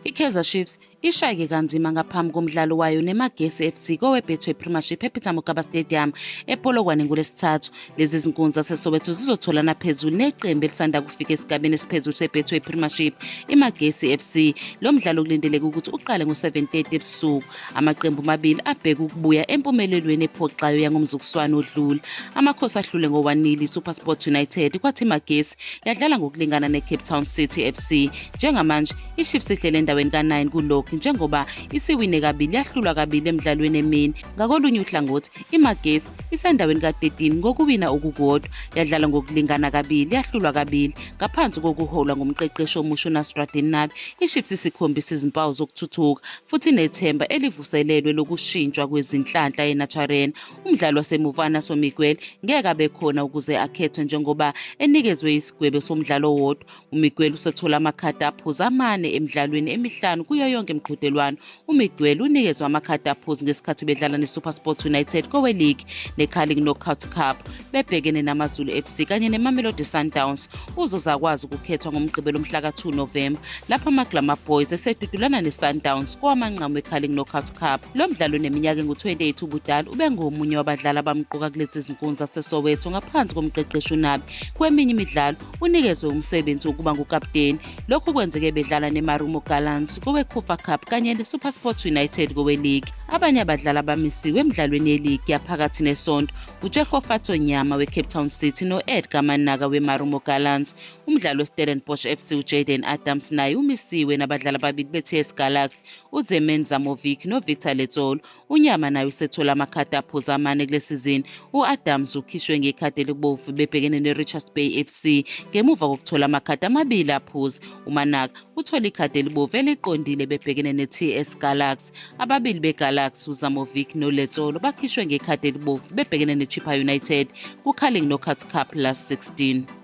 I-Kaizer Chiefs ishayeke kanzima ngaphambi komdlalo wayo neMagesi FC koweBetway Premiership ePeter Mokaba Stadium ePolokwane ngoLwesithathu. Lezi zinkunzi zaseSoweto zizotholana phezulu neqembu elisanda kufika esigabeni esiphezulu seBetway Premiership iMagesi FC. Lo mdlalo kulindeleke ukuthi uqale ngo-7:30 ebusuku. Amaqembu amabili abheke ukubuya empumelelweni ephoxayo yangomzukuswano odlule. Amakhosi ahlule ngo-1-0 iSuperSport United kwathi iMagesi yadlala ngokulingana neCape Town City FC. Njengamanje iChiefs ihlele endaweni ka-9 kulog njengoba isiwine kabili yahlulwa kabili emidlalweni emine. Ngakolunye uhlangothi iMagesi isendaweni ka-13 ngokuwina okukodwa, yadlala ngokulingana kabili yahlulwa kabili. Ngaphansi kokuholwa ngumqeqeshi omusha uNasruddin Nabi, iChiefs isikhombisa izimpawu zokuthuthuka futhi inethemba elivuselelwe lokushintshwa kwezinhlanhla eNaturena. Umdlali wasemuva uAnaso Miguel ngeke abe khona ukuze akhethwe njengoba enikezwe isigwebo somdlalo owodwa. UMiguel usethola amakhadi aphuzi amane emidlalweni emihlanu kuyo yonke imiqhudelwano. UMiguel unikezwe amakhadi aphuzi ngesikhathi bedlala neSuperSport United koweligi neCarling Knockout Cup bebhekene naMaZulu FC kanye neMamelodi Sundowns. Uzozakwazi ukukhethwa ngoMgqibelo mhla ka-2 Novemba lapho amaGlamour Boys esedudulana neSundowns kowamanqamu weCarling Knockout Cup. Lo mdlalo oneminyaka engu-28 ubudala ubengomunye wabadlali abamqoka kulezi zinkunzi zaseSoweto ngaphansi komqeqeshi uNabi. Kweminye imidlalo unikezwe umsebenzi wokuba ngukaputeni. Lokhu kwenzeke bedlala neMarumo Gallants koweCufa Cup kanye neSuperSport United koweligi. Abanye abadlali abamisiwe emidlalweni yeligi yaphakathi nesonto uTshegofatso Nyama weCape Town City no-Edgar Manaka weMarumo Gallants. Umdlali weStellenbosch FC uJayden Adams naye umisiwe nabadlali ababili beTS Galaxy uZemen Zamovic noVictor Letsolo. UNyama naye usethola amakhadi aphuza amane kule sizini. U-Adams ukhishwe ngekhadi elibomvu bebhekene ne-Richards Bay FC ngemuva kokuthola amakhadi amabili aphuza. UManaka uthole ikhadi elibomvu eliqondile bebhekene ne-TS Galaxy. Ababili beGalaxy uZamovic noLetsolo bakhishwe ngekhadi elibomvu bebhekene neChippa United kuCarling Knockout Cup last 16.